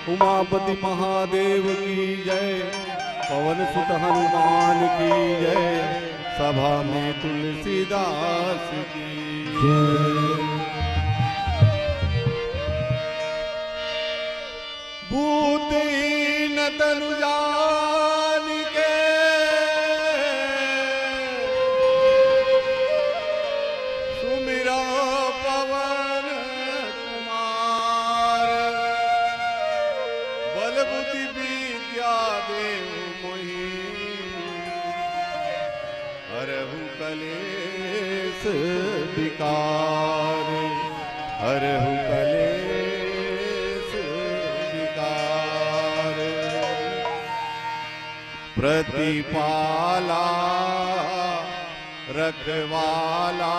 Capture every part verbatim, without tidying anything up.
उमापति महादेव की जय, पवन सुत हनुमान की जय, सभा में तुलसीदास की जय। भूतहीन तनु जान के सुमिरा पवन कुमार। बल बुद्धि विद्या देहु मोहि, हरहु कलेश विकार, हरहु कलेश विकार। प्रतिपाला रखवाला,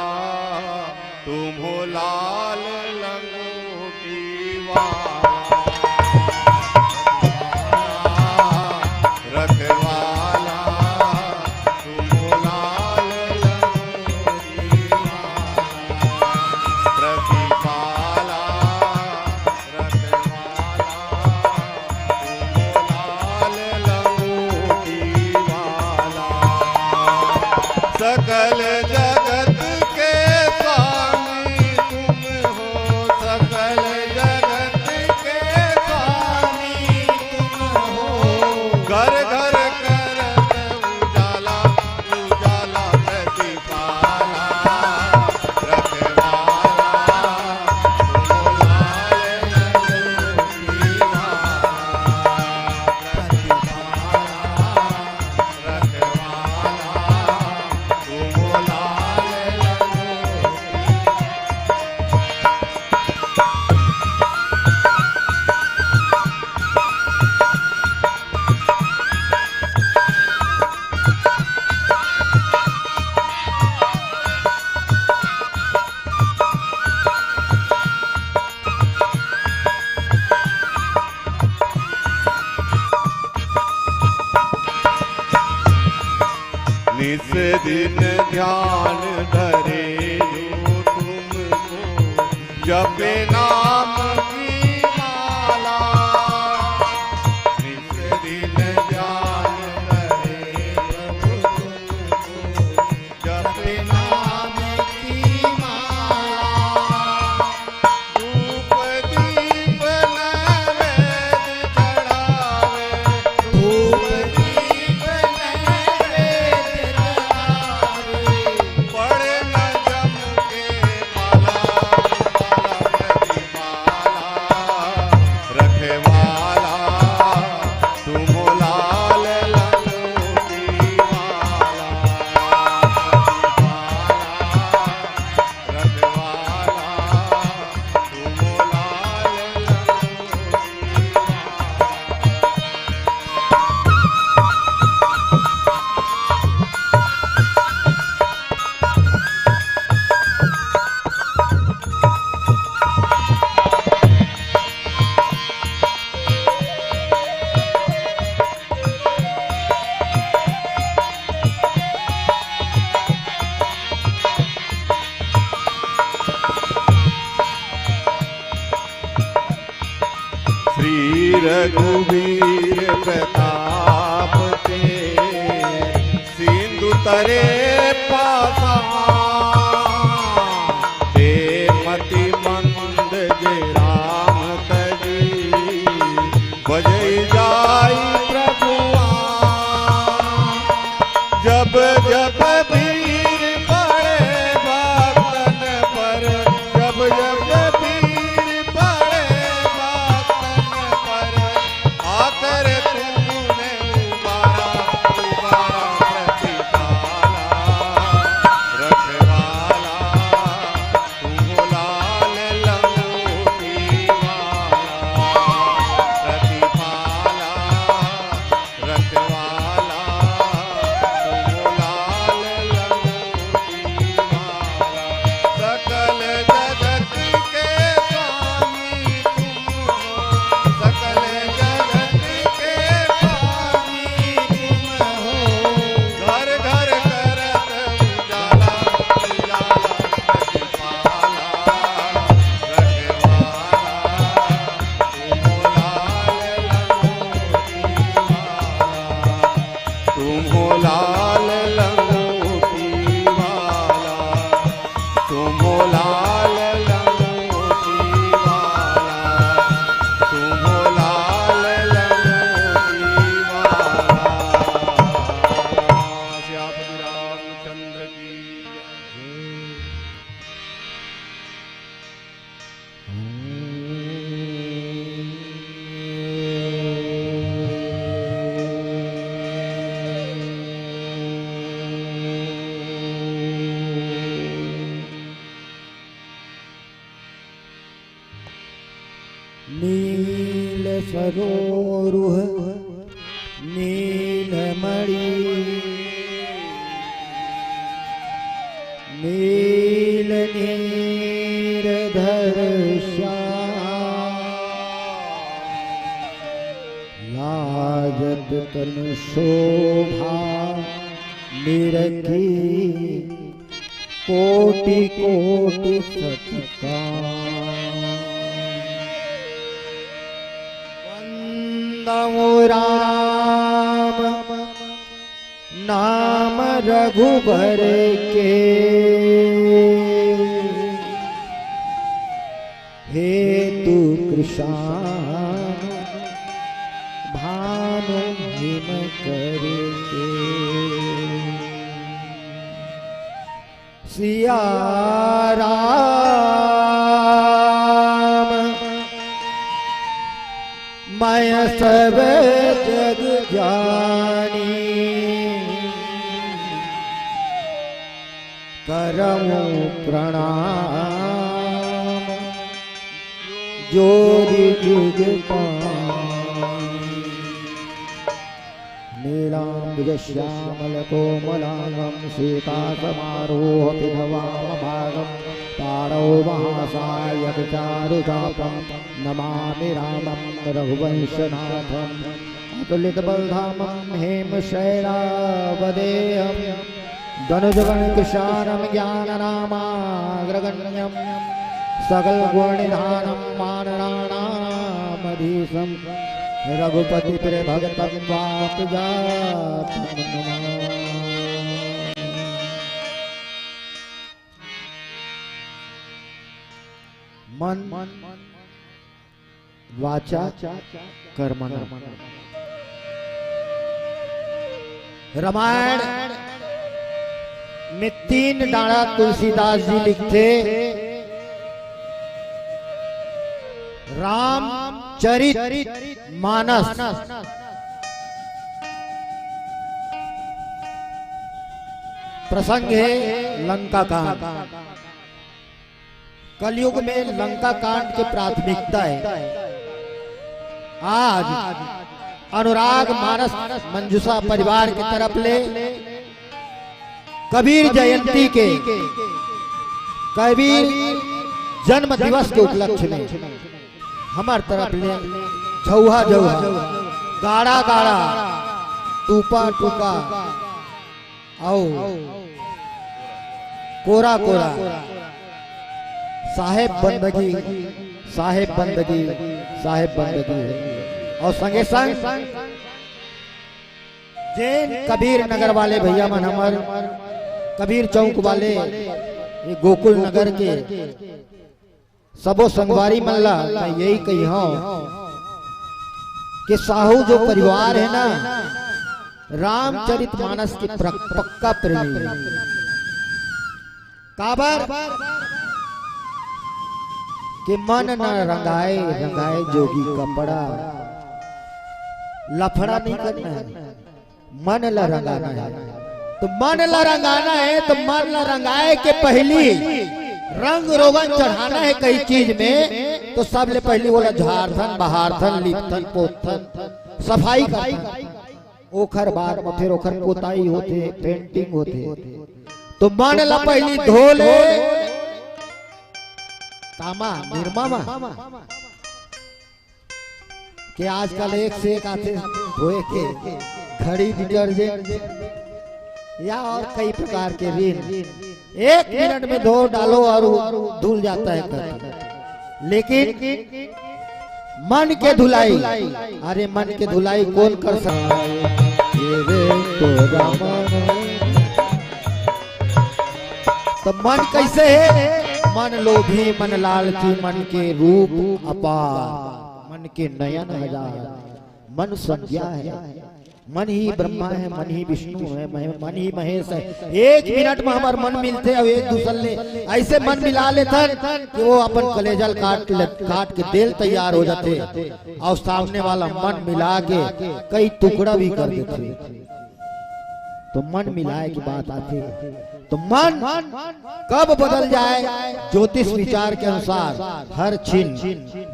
तुम्हो लाल लंगोटी वाला। रखवाला, तुम्हो लाल लंगोटी वाला। प्रतिपाला, रखवाला, तुम्हो लाल लंगोटी वाला। सकल जगत के स्वामी तुम हो, सकल जगत के स्वामी तुम हो। घर घर करत उजाला, उजाला प्रतिपाला, रखवाला, तुम्हो लाल लंगोटी वाला। निस दिन ध्यान धरे जो तुमको, जपे नाम की माला। निस दिन ध्यान धरे प्रभु तुमको, जपे नाम की माला। धूप दीप नैवेद्य चढ़ावे, धूप दीप नैवेद्य चढ़ावे। पड़े न जम के पाला, पाला प्रतिपाला, रखवाला, तुम्हो लाल लंगोटी वाला। श्री रघुवीर प्रताप ते, सिंधु तरे पासा। ते मति मंद जे राम तजी, बजई जाई प्रभुआ। जब जब वीर पड़े भक्तन पर, जब जब वीर पड़े भक्तन पर, आकर तूने उबारा, उबारा प्रतिपाला, रखवाला, तुम्हो लाल लंगोटी वाला, प्रतिपाला, रखवाला, तुम्हो लाल तुम्हो लाल लंगोटी वाला, तुम्हो लाल लंगोटी वाला, तुम्हो लाल लंगोटी वाला। श्यामपति रामचंद्र की जय। नील सरोरुह नीलमणि नील नीर धर श्याम। लाजत तन शोभा निरखी कोटि कोटि सतका। वंदमु राम नाम रघुबर के हेतु कृषा भानु हिम करके। सिया राम मैं सब जग जानी करहु प्रणाम जोरि जुग पानी। नीलाम्बुजश्यामलकोमलांगं सीतासमारोहपितवामभागं पाणौ महासायकचारुचापं नमामि रामं रघुवंशनाथम्। अतुलितबलधामं हेमशैलावदेहं दनुजवनकृशानं ज्ञाननामाग्रगण्यं सकलगुणनिधानं मानराणामधीशं रघुपतिप्रियभक्तं वातजातं नमामि। मन वाचा कर्मणा। रामायण में तीन डांड़ा तुलसीदास जी लिखथे, रामचरित मानस, प्रसंग हे लंका कांड। कलयुग में लंका कांड के प्राथमिकता हे। आज अनुराग मानस मंजूषा परिवार के तरफ ले कबीर जयंती के, कबीर जन्म दिवस के उपलक्ष्य में हमर तरफ ले झउहा झउहा, गाड़ा गाड़ा, टूपा टूपा, अउ कोरा कोरा, साहेब बंदगी, साहेब बंदगी, साहेब बंदगी हे। अउ संगे संग जेन कबीर नगर वाले भइया मन, हमर कबीर चौक वाले, ये गोकुल नगर के सबो संगवारी मन ला मैं यही कहिहौं कि साहू जो परिवार हे ना, रामचरित मानस के प्र-, पक्का प्रेमी हे। काबर कि मन न रंगाय, रंगाय जोगी कपड़ा, लफड़ा नहीं करना हे। मन ला रंगाना हे। तो मन ला रंगाना हे, तो मन ला रंगाय के पहिली रंग रोगन चढ़ाना हे कहीं चीज में, तो सबले पहिली ओला झारथन, बहारथन, लिपथन, पोतथन, सफाई करथन। ओखर बाद में फिर ओखर पोताई होथे, painting होथे। तो मन ला पहिली धो ले, तामा, निरमा मा। के आजकल एक से एक आथे धोए के, घड़ी, detergent या और कई प्रकार के रिन। एक मिनट में धो डालो और धुल जाता है करके। लेकिन मन के धुलाई, अरे मन के धुलाई कौन कर सकता है? रे तोरा मन। तो मन कैसे है? मन लोभी, मन लालची, मन के रूप अपार, मन के नयन हजार, मन संज्ञा है, मन ही ब्रह्मा है, मन ही विष्णु है, महे-, मन ही महेश है। एक मिनट में हमार मन मिलथे अउ एक दूसर ले ऐसे मन मिला लेथन कि वो अपन कलेजा ल काट ले, काट के दे ल तैयार हो जाथे अउ सामने वाला मन मिला के कई टुकड़ा भी कर देथे। तो मन मिलाए की बात आथे, तो मन कब बदल जाए, ज्योतिष विचार के अनुसार हर छिन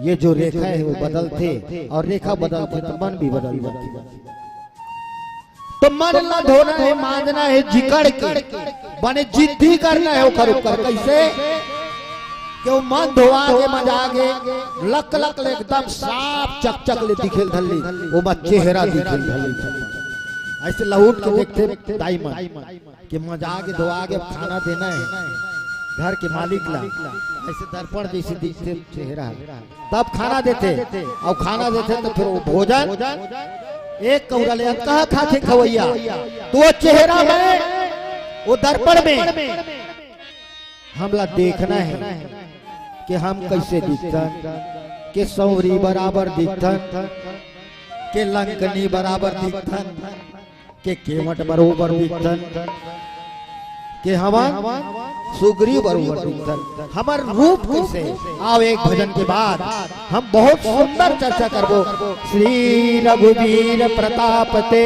ये जो रेखा है वो बदलथे, अउ रेखा बदलथे तो मन भी बदल जाथे। तो मन ला धोना है, मांजना है, जिकड़ के बने जिद्दी करना है ओकर ऊपर। कैसे? कि वो मन धोवा के मजा के लक लक ले एकदम साफ चकचक ले दिखेल धल्ली, वो मा चेहरा दिखेल धल्ली। ऐसे लहुट के देखथे दाई मन कि मजा के धोवा के खाना देना है घर के मालिक ला, ऐसे दर्पण जैसे दिखथे चेहरा। तब खाना देथे, अउ खाना देथे तो फिर वो भोजन एक कौरा ले कहा खाथे खवैया, तो वो चेहरा में, वो दर्पण में हमला देखना है कि हम कैसे दिखथन, के सौरी बराबर दिखथन, के लंकनी बराबर दिखथन, के केवट बरोबर दिखथन, के हमन सुग्रीव बरोबर दिखथन। हमर रूप कैसे? आओ, एक भजन के बाद हम बहुत सुंदर चर्चा करबो। श्री रघुवीर प्रताप ते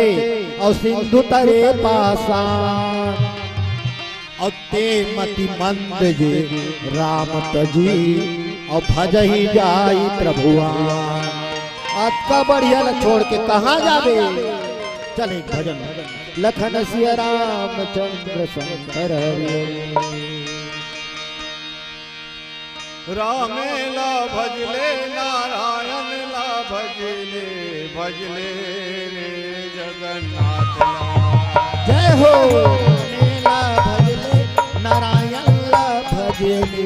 अउ सिंधु तरे पासान। अउ ते मति मंद जे राम तजी, अउ भजहि जाई प्रभुआन। अतका बढ़िया ल छोड़ के कहाँ जाबे? चल एक भजन। लखन सिया रामचंद्र शंकर हरि। रामे ला भजले, नारायण ला भजले, भजले रे जगन्नाथ ला। जय हो। रामे ला भजले, नारायण ला भजले,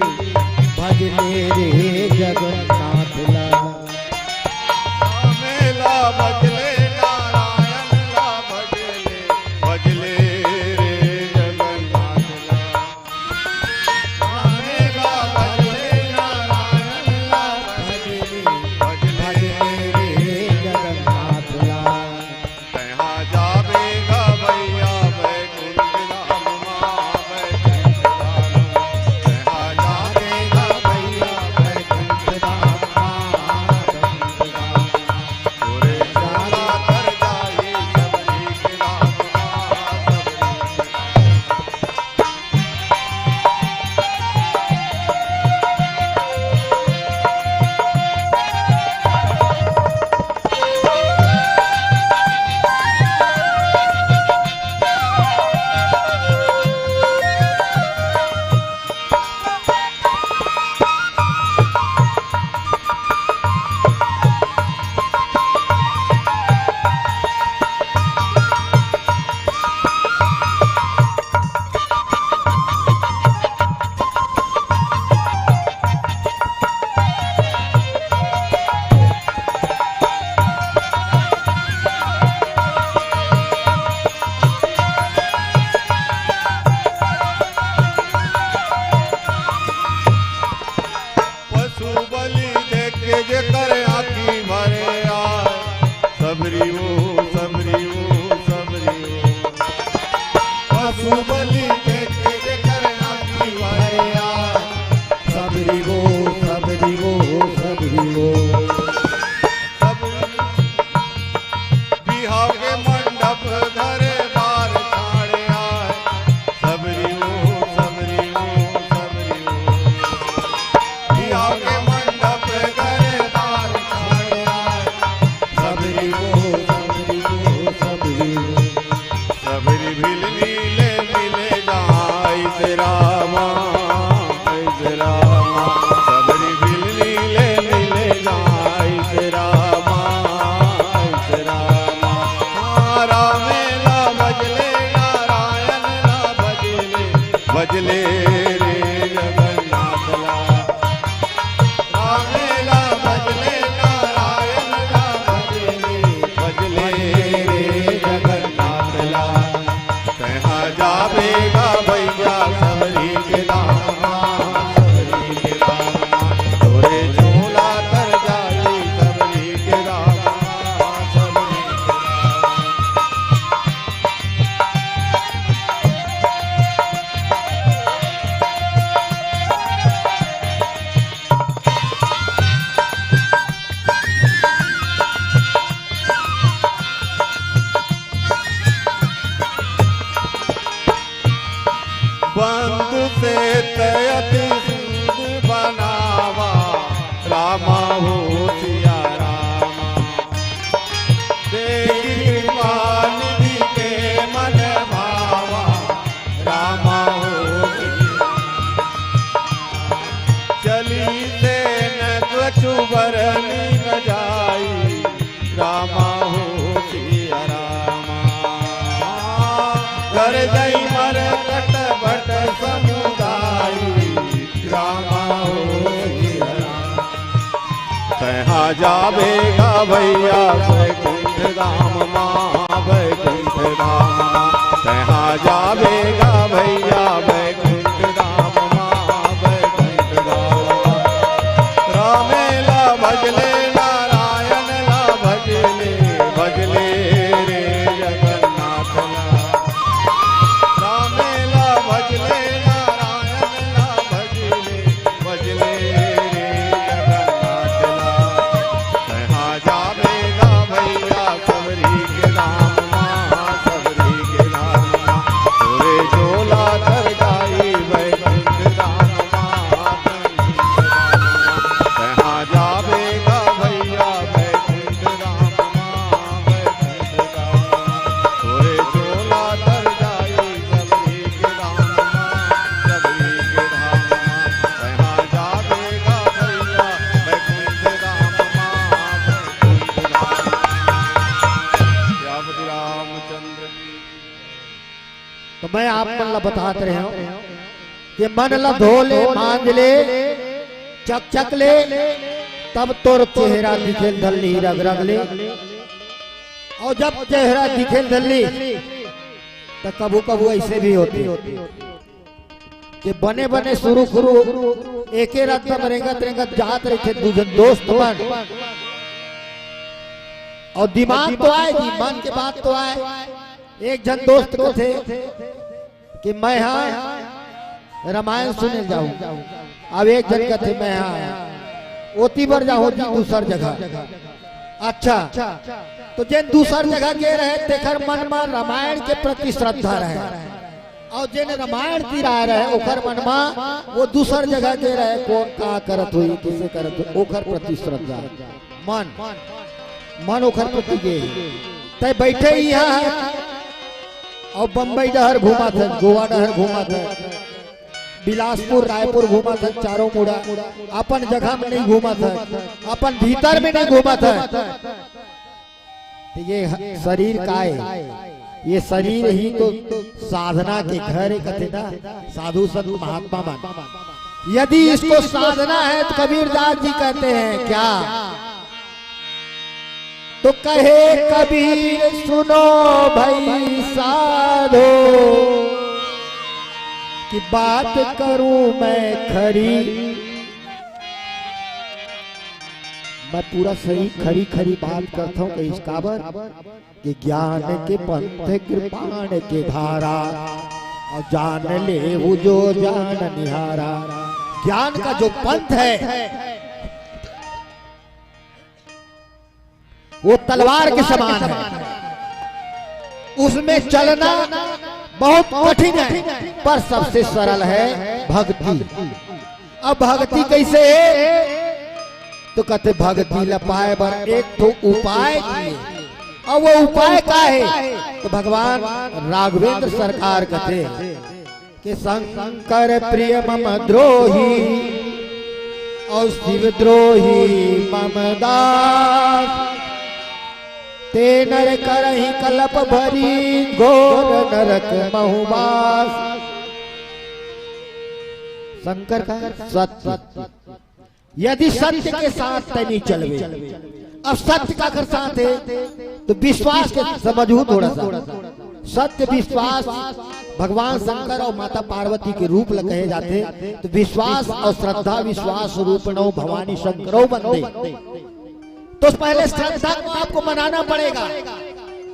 भजले रे जगन्नाथ ला। रामे ला भजले, नारायण ला भजले, भजले रे जगन्नाथ ला। पशु बलि देके जेकर आँखी भरे आय, सबरी ओ, सबरी ओ, सबरी ओ। पशु बलि देके जेकर आँखी भरे आय, सबरी ओ, सबरी ओ, सबरी ओ। सबरी बिहाव के मंडप धरे बार छाड़े आय। सबरी ओ, सबरी ओ, सबरी ओ। बिहाव के मंडप धरे बार छाड़े आय। सबरी ओ, सबरी ओ, सबरी ओ। सबरी भिलनी ले मिले जाय से रामा, से रामा। सबरी भिलनी ले मिले जाय से रामा, से रामा। हाँ, रामे ला भजले, नारायण ला भजले, भजले रे जगन्नाथ ला। रामे ला भजले, नारायण ला भजले, भजले रे जगन्नाथ। कर दई मरकट भट समुदाय, रामा हो सिया राम। तैहा जाबेगा भैया बैकुंठ धाम मा, बैकुंठ धाम मा। तैहा जाबेगा भैया बैकुंठ धाम मा, बैकुंठ धाम मा। रामे ला भजले, नारायण ला भजले, भजले रे जगन्नाथ ला। रामे ला भजले, नारायण ला भजले, भजले रे जगन्नाथ ला। तैहा जाबेगा भैया सबरी के धाम मा, सबरी के धाम मा। तोरे झोला धर जाई बैकुंठ धाम मा, बैकुंठ धाम मा। तैहा जाबेगा भैया बैकुंठ धाम मा, बैकुंठ धाम मा। तोरे झोला धर जाई सबरी के धाम मा, सबरी के धाम मा। तैहा जाबेगा भैया बैकुंठ धाम मा, बैकुंठ धाम मा। सियापति रामचंद्र की। तो मैं आप मन ला बतात रहे हूँ कि मन ला धो ले, मांज ले, चकचक ले, तब तोर चेहरा दिखे धरली रग रग ले। अउ जब चेहरा दिखे धरली, त कभू कभू अइसे भी होथे कि बने बने सुरू खुरू एके रद्दा म रेंगत रेंगत जात रहिथे दू झन दोस्त मन, अउ दिमाग तो आय जी, मन के बात तो आय। एक झन दोस्त कथे कि मैं हा रामायण सुने जाहूं, अब एक झन कथे मैं हा ओती बर जाहूं जी दूसर जगह। अच्छा, तो जेन दूसर जगह गे रहे, तेखर मन म रामायण के प्रति श्रद्धा रहे, अउ जेन रामायण ती आय रहे, ओखर मन म वो दूसर जगह गे रहे, कोन का करत होही, किसे करत होही, ओखर प्रति श्रद्धा। मन, मन ओखर प्रति गे हे। तैं बइठे इहाँ हे, अउ बम्बई डहर घूमत हे, गोवा डहर घूमत हे, बिलासपुर, रायपुर घूमत हे, चारों मुड़ा अपन जगह में नहीं घूमत हे, अपन भीतर में नहीं घूमत हे। तो ये ह-, शरीर का हे? ये शरीर ही तो साधना के घर हे, कथे ना साधु संत महात्मा मन। यदि इसको साधना है तो कबीरदास जी कहते हैं क्या, तो कहे कबीर सुनो भाई साधो, कि बात करूं मैं खरी, मैं पूरा सही खरी खरी बात करता हूं। कहिस काबर कि ज्ञान के पंथ कृपाण के धारा, अउ जान लेहु जो जान निहारा। ज्ञान का जो पंथ है, वो तलवार के समान है, उसमें चलना बहुत कठिन है, पर सबसे सरल है भक्ति। अब भक्ति कइसे हे? तो कथे भक्ति ल पाय बर एक ठो उपाय दिए। अब वो उपाय का हे? तो भगवान राघवेंद्र सरकार कथे कि शंकर प्रिय मम द्रोही अउ शिव द्रोही मम दास। ते नर करहि कलप भरी घोर नरक महु बास। शंकर का सत्य, यदि सत्य के साथ तैं नइ चलबे, अब सत्य काकर साथ हे, तो विश्वास के समझहू थोड़ा सा। सत्य विश्वास भगवान शंकर अउ माता पार्वती के रूप ल कहे जाथे, तो विश्वास अउ श्रद्धा विश्वास रूपणो भवानी शंकरो वंदे। तो पहले श्रद्धा को आपको मनाना पड़ेगा,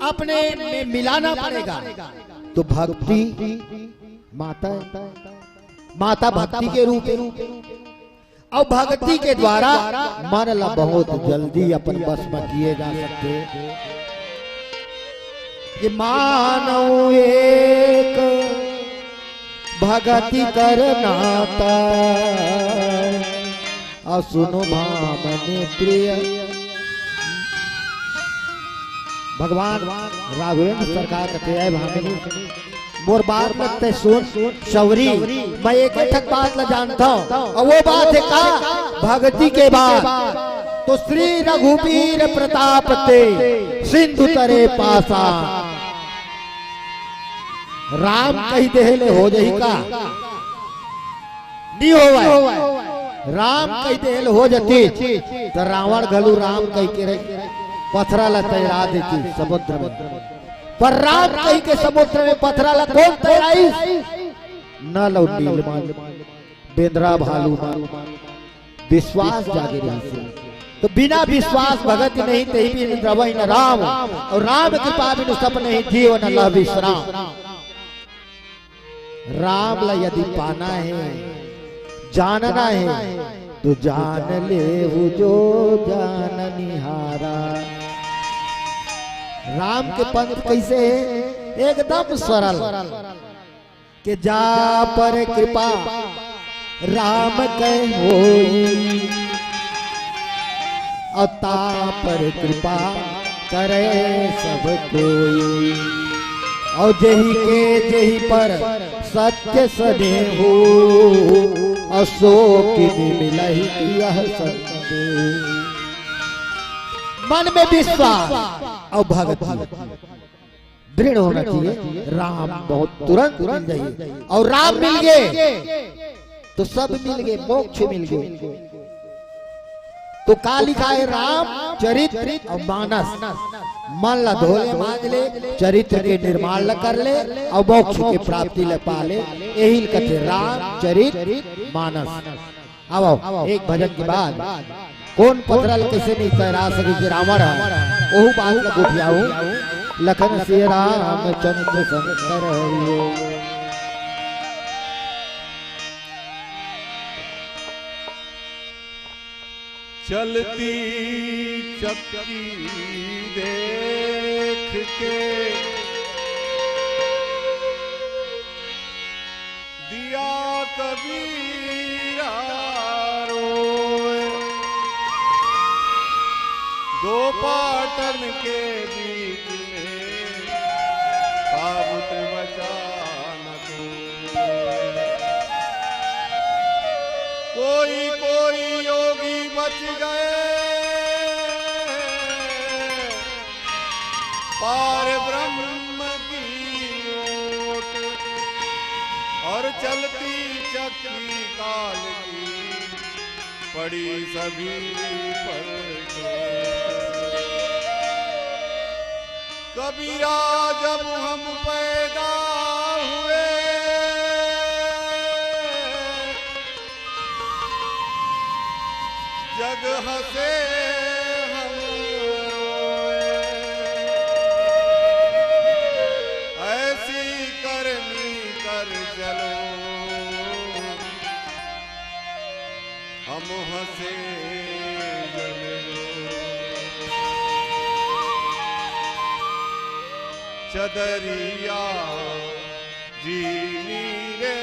अपने में मिलाना पड़ेगा। तो भक्ति माता, माता भक्ति के रूप हे। अउ भक्ति के द्वारा मन ला बहुत जल्दी अपन बस म किए जा सकथे। ये मानव एक भगति करना ता, अउ सुनो भामनी प्रिय। भगवान राघवेंद्र सरकार कथे, "हे भामनी, मोर बात ल तैं सुन, सवरी, मैं एक ठक बात ल जानथंव, अउ वो बात हे का? भक्ति के बात।" तो श्री रघुबीर प्रताप ते सिंधु तरे पासा। राम कहि देहे ले हो जही का? नी होवय। राम कहि देहे ले हो जतिस, त रावण घलो राम कहि के पथरा ला तैरा देतिस समुद्र में। पर राम कहि के समुद्र में पथरा ला कोन तैराइस? नल अउ नीलमन, बेंदरा भालू मन, विश्वास जागे रहिसे। त बिना विश्वास भगति नहीं, तहि बिन द्रवहि न राम। अउ राम कृपा बिनु सप नहीं, जीवन लह विश्राम। राम ला यदि पाना हे, जानना हे, त जान लेहु जो जाननिहारा। राम के पंथ कइसे हे? एकदम सरल। के जा पर कृपा राम के होई, अउ ता पर कृपा करे सब कोई। अउ जेहि के जेहि पर सत्य स्नेहु, अउ सो किन्हीं मिलहि यह संदेह। मन में विश्वास अउ भक्ति दृढ़ होना चाहिए। राम बहुत तुरंत मिल जाइए, अउ राम मिल गए त सब मिल गए, मोक्ष मिल गए। त का लिखाय हे? राम चरित्र अउ मानस। मन ला धो ले, मांज ले, चरित्र के निर्माण ला कर ले, अउ मोक्ष के प्राप्ति ला पा ले। एही ल कथे राम चरित्र मानस। आवव, एक भजन के बाद कोन पथरा ल कइसे नइ तैरा सकिस रावण ह, ओहू बात ल गोठियाहूं। लखन सिय रामचंद्र शंकर हरि ओम। चलती चक्की देख के दिया कबीरा रोए। दो पाटन के बीच में साबुत बचा न कोई। कोई कोई योगी बच गए पार ब्रह्म की ओट, और चलती चक्की काल की पड़ी सभी पर चोट। कबीरा, जब हम पैदा हुए, जग हंसे हम रोए। ऐसी करनी कर चलो, हम हंसे जग रोए। चदरिया जीनी रे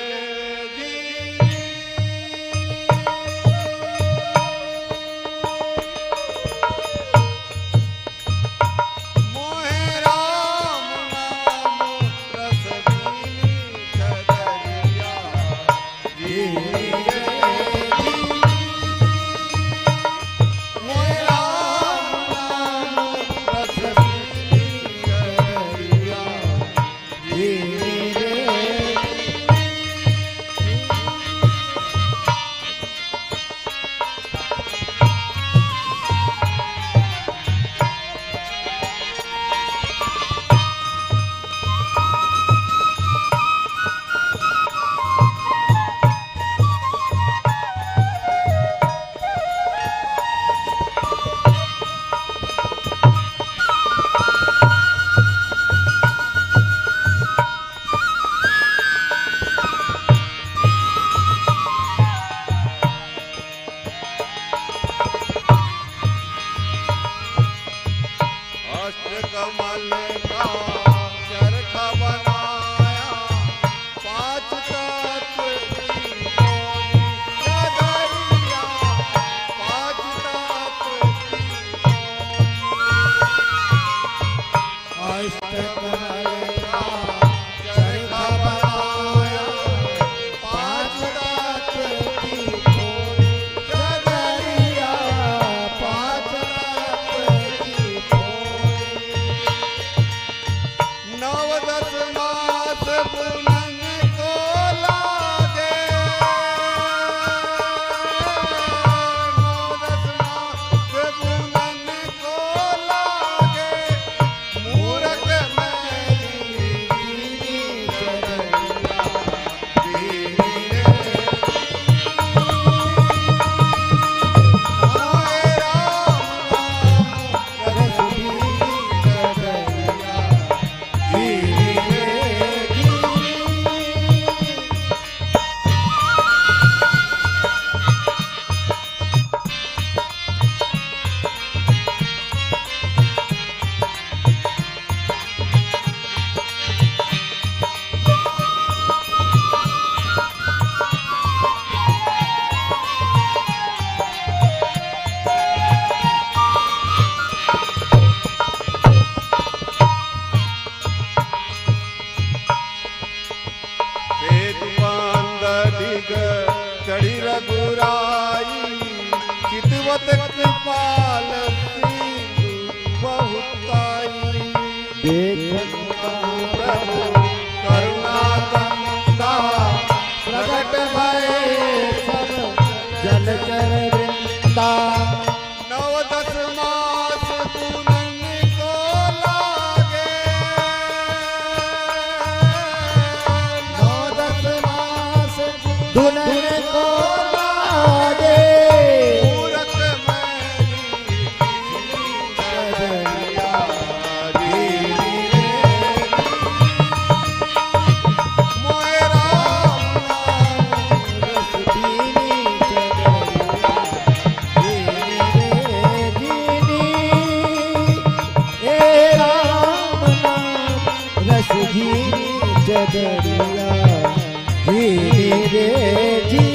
जीनी। मोहे राम नाम रस दीनी चदरिया जीनी रे जीनी। मोहे राम नाम रस दीनी चदरिया जीनी रे। श्वेत पांद डिग चढ़ी रघुराई, चितवत कृपाल सिंधु बहुत आई। देख प्रभु करुणा गंगा प्रगट भए सब जलचर वृंदा। नव दस मास दुल्हन को लागे। नव दस मास दुल्हन को लागे। मूरत मैली चदरिया रे। मोए राम नाम रस भीनी चदरिया। ए राम नाम रस घिनी चदरिया, घिनी रे घिनी।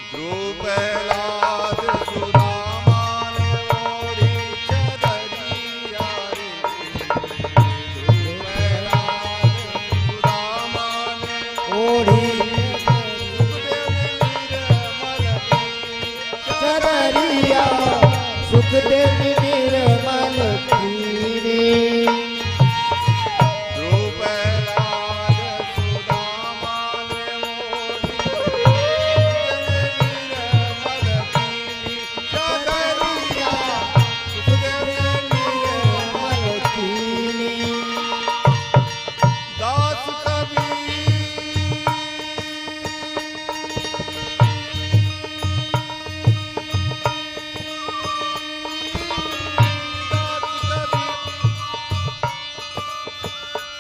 ध्रुव प्रहलाद सुदामा ने ओढ़ी चदरिया रे। ध्रुव प्रहलाद सुदामा ने ओढ़ी सुखदेव निर्मल चदरिया, सुखदेव निर्मल कीनी। ध्रुव प्रहलाद सुदामा ने ओढ़ी चदरिया, सुखदेव निर्मल कीनी। दास कबीर,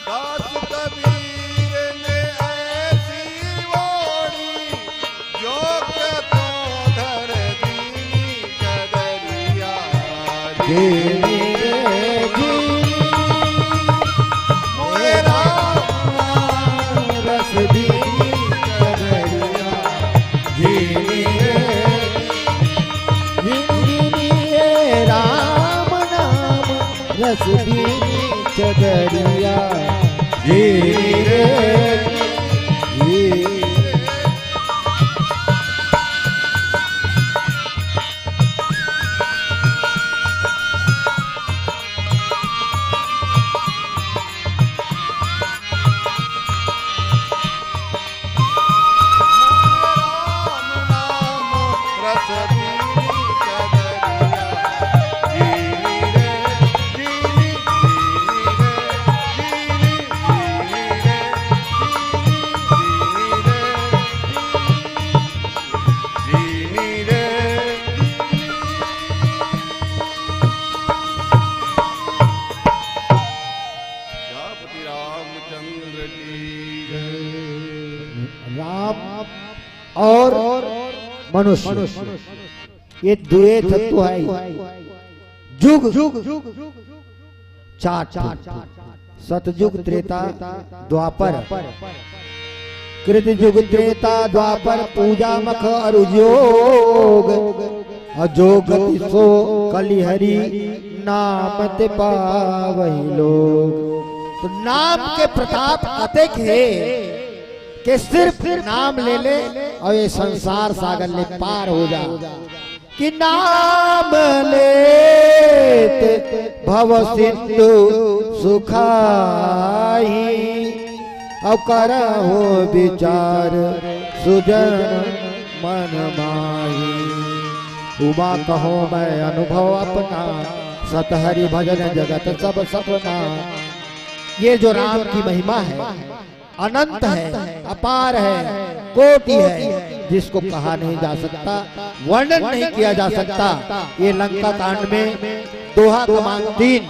दास कबीर ने ऐसी ओढ़ी, जो क्या तो धर दीनी चदरिया। घिनी रे घिनी, मोए राम रस भीनी चदरिया। घिनी रे घिनी, ए राम नाम रस भीनी चदरिया। घिनी रे घिनी। सीतापति रामचंद्र की जय। राम और मनुष्य, ये दुए तत्व है। जुग चार ठो। सतयुग, त्रेता, द्वापर। कृतयुग, त्रेता, द्वापर, पूजा मख अरु जोग। अउ जो गति सो कलिहरी, नाम ते पावहि लोग। तो नाम के प्रताप अतेक हे कि सिर्फ नाम ले ले अउ ये संसार सागर ले पार हो जा। कि नाम लेत भव सिंधु सुखाही, अउ करहु विचार सुजन मन माही। उमा कहो मैं अनुभव अपना, सत हरि भजन जगत सब सपना। ये जो राम की महिमा है, अनंत है, अपार है, कोटि है, जिसको कहा नहीं जा सकता, वर्णन नहीं किया जा सकता। ये लंका कांड में दोहा क्रमांक तीन,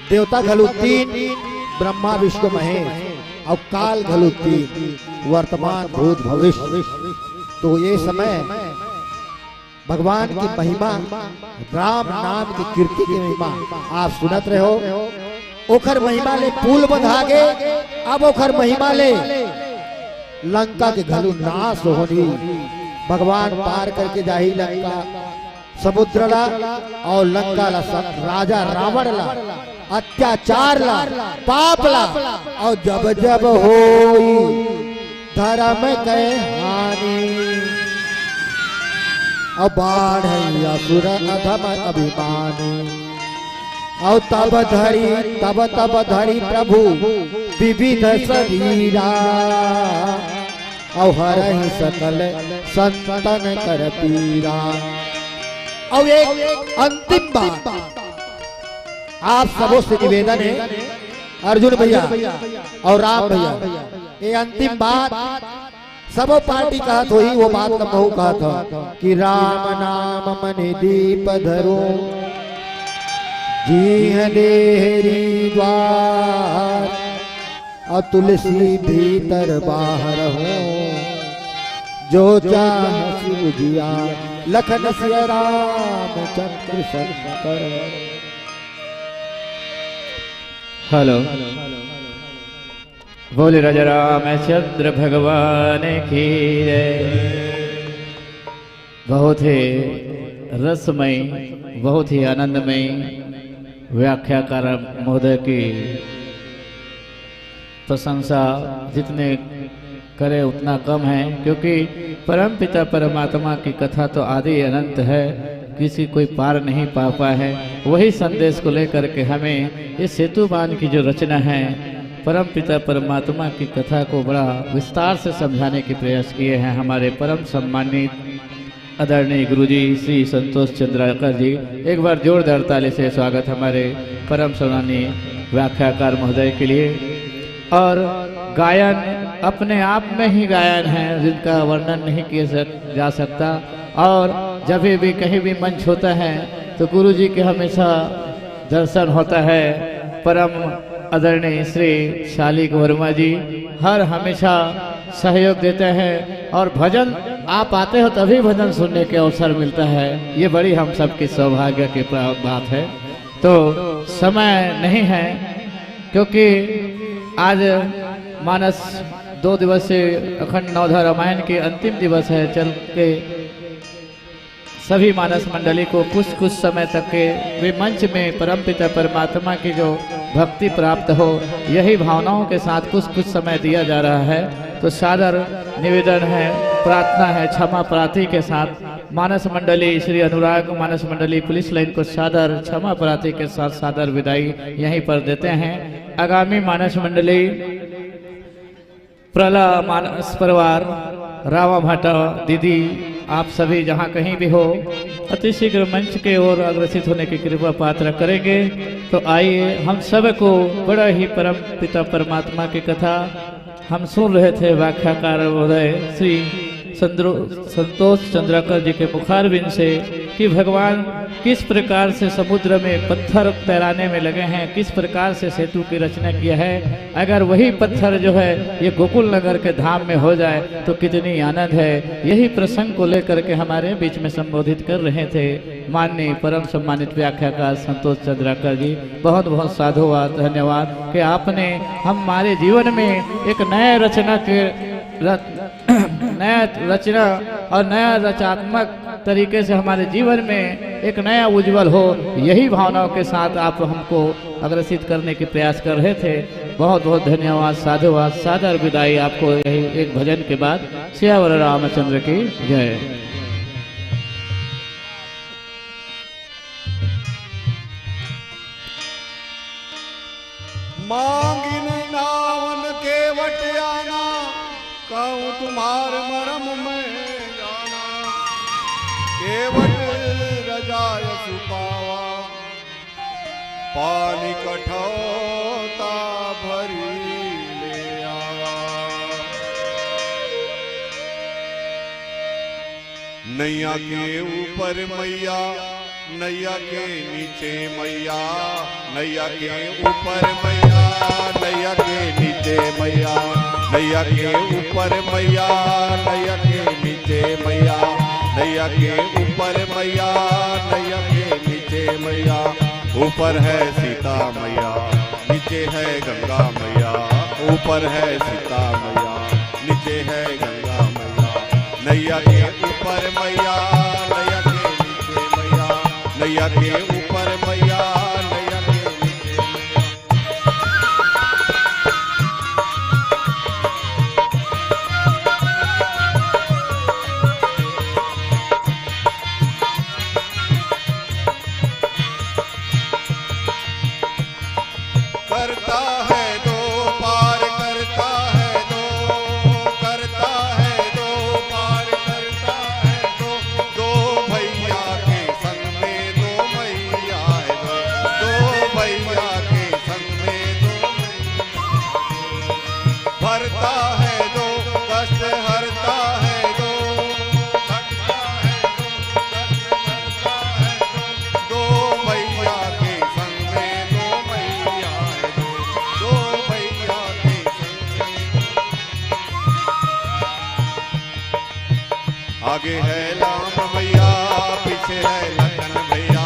देवता घलो तीन, ब्रह्मा विष्णु महेश, अउ काल घलो तीन, वर्तमान भूत भविष्य। तो ये समय भगवान की महिमा, राम नाम की कीर्ति की महिमा आप सुनत रहे हो। ओखर महिमा ले पुल बंधा गे, अब ओखर महिमा ले लंका के घलो नाश होही। भगवान पार करके जाही लंका समुद्र ला, अउ लंका ला स-, राजा रावण ला, अत्याचार ला, पाप ला, अउ जब जब होई धर्म के हानि, अउ बाढ़ई असुर अधम अभिमानी। अउ तब धरि, तब तब धरि प्रभु विविध शरीरा, अउ हरहि सकल संतन कर पीरा। अउ एक अंतिम बात, आप सबों से निवेदन है, अर्जुन भैया अउ राम भैया, ये अंतिम बात सबो पार्टी कहत होही, वो बात ल महू कहत हव कि राम नाम मन दीप धरो, जिह देहरी द्वार, अउ तुलसी भीतर बाहर हो, जो चाह सिव जिया, लखन सिया राम चंद्र शंकर। हेलो, बोले राजा रामचंद्र भगवान की जय। बहुत ही रसमय, बहुत ही आनंदमय व्याख्याकार महोदय की प्रशंसा जितने करे उतना कम है, क्योंकि परमपिता परमात्मा की कथा तो आदि अनंत है, किसी कोई पार नहीं पा पाए है। वही संदेश को लेकर के हमें इस सेतु बांध की जो रचना है, परमपिता परमात्मा की कथा को बड़ा विस्तार से समझाने की प्रयास किए हैं हमारे परम सम्मानित आदरणीय गुरुजी श्री संतोष चंद्राकर जी। एक बार जोरदार ताली से स्वागत हमारे परम सम्माननीय व्याख्याकार महोदय के लिए। और गायन अपने आप में ही गायन है, जिनका वर्णन नहीं किया सक-, जा सकता। और जब भी कहीं भी मंच होता है तो गुरुजी के हमेशा दर्शन होता है। परम आदरणीय श्री शालिक वर्मा जी हर हमेशा सहयोग देते हैं और भजन आप आते हो तभी भजन सुनने के अवसर मिलता है। ये बड़ी हम सबकी सौभाग्य की प्रा-, बात है। तो समय नहीं है, क्योंकि आज मानस दो दिवसीय अखंड नवधा रामायण के अंतिम दिवस है। चल के सभी मानस मंडली को कुछ कुछ समय तक के वे मंच में परमपिता परमात्मा की जो भक्ति प्राप्त हो, यही भावनाओं के साथ कुछ कुछ समय दिया जा रहा है। तो सादर निवेदन है, प्रार्थना है, क्षमा प्रार्थी के साथ मानस मंडली श्री अनुराग मानस मंडली पुलिस लाइन को सादर क्षमा प्रार्थी के साथ सादर विदाई यहीं पर देते हैं। आगामी मानस मंडली प्रला मानस परिवार, रामा भाटा दीदी, आप सभी जहाँ कहीं भी हो, अति शीघ्र मंच के ओर अग्रसित होने की कृपा पात्र करेंगे। तो आइए, हम सब को बड़ा ही परम पिता परमात्मा की कथा हम सुन रहे थे व्याख्याकार महोदय श्री संद्रो-, संतोष चंद्राकर जी के मुखारविंद से कि भगवान किस प्रकार से समुद्र में पत्थर तैराने में लगे हैं, किस प्रकार से सेतु की रचना किया है। अगर वही पत्थर जो है ये गोकुल नगर के धाम में हो जाए तो कितनी आनंद है। यही प्रसंग को लेकर के हमारे बीच में संबोधित कर रहे थे। माननीय परम सम्मानित व्याख्याकार संतोष चंद्राकर जी, बहुत बहुत साधुवाद, धन्यवाद कि आपने हमारे जीवन में एक नए रचना के रच, नया रचना और नया रचनात्मक तरीके से हमारे जीवन में एक नया उज्जवल हो, यही भावनाओं के साथ आप हमको अग्रसित करने के प्रयास कर रहे थे। बहुत बहुत धन्यवाद, साधुवाद, सादर विदाई आपको यही एक भजन के बाद। सियावर रामचंद्र की जय। मांगिन नावन केवट आना, कहूँ तुम्हार मरम मैं जाना। केवट रजाय सुपावा, पानी कठौता भरी ले आवा। नैया के ऊपर मैया, नैया के नीचे मैया, नैया के ऊपर मैया, नैया के नीचे मैया, नैया के ऊपर मैया, नैया के नीचे मैया, नैया के ऊपर मैया, नैया के नीचे मैया। ऊपर है सीता मैया, नीचे है गंगा मैया। ऊपर है सीता मैया, नीचे है गंगा मैया। नैया के ऊपर मैया, नैया के नीचे मैया, नैया के ऊपर मैया, नैया के नीचे मैया। करता है दो पार, करता है दो, करता है दो पार, करता है दो। दो भैया के संग में दो मैया है दो, दो भैया के संग में दो मैया। भरता है दो कष्ट, हरता है दो, हरता है दो कष्ट, हरता है दो। दो भैया के संग में दो मैया है दो, दो भैया के संग में। आगे है राम मैया, पीछे है लखन भैया।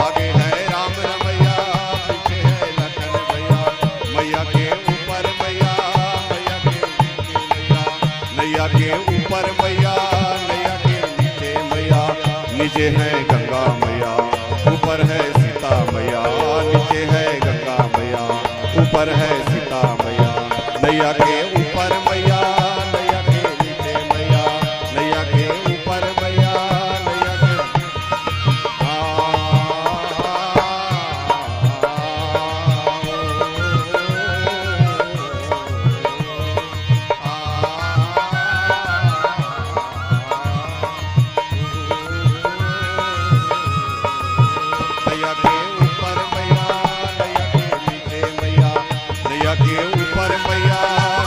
आगे है राम रमैया, पीछे है लखन भैया। मैया के ऊपर मैया, मैया के नीचे मैया, नैया के ऊपर मैया, नैया के नीचे मैया। नीचे है गंगा मैया, ऊपर है सीता मैया। नीचे है गंगा मैया, ऊपर है सीता मैया। नैया के ऊपर मैया, नैया के नीचे मैया, नैया के ऊपर मैया, नैया के नैया के ऊपर मैया, नैया के नीचे मैया, नैया के ऊपर मैया,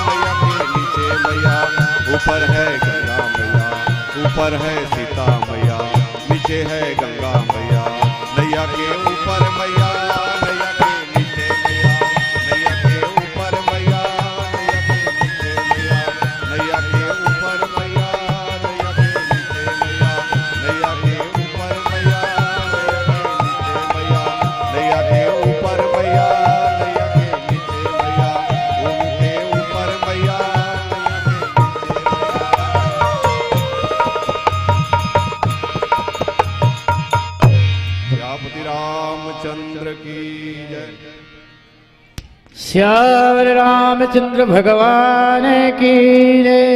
नैया के नीचे मैया। ऊपर है गंगा मैया, ऊपर है सीता मैया, नीचे है गंगा मैया। नैया के ऊपर मैया, नैया के नीचे मैया, नैया के ऊपर मैया, नैया के नीचे मैया, नैया के ऊपर मैया, नैया के नीचे मैया, नैया के ऊपर मैया, नैया के नीचे मैया, नैया के ऊपर मैया, नैया के नीचे मैया, उनके ऊपर मैया, नैया के नीचे मैया। सियापति रामचंद्र की जय। सियावर रामचंद्र भगवान की जय।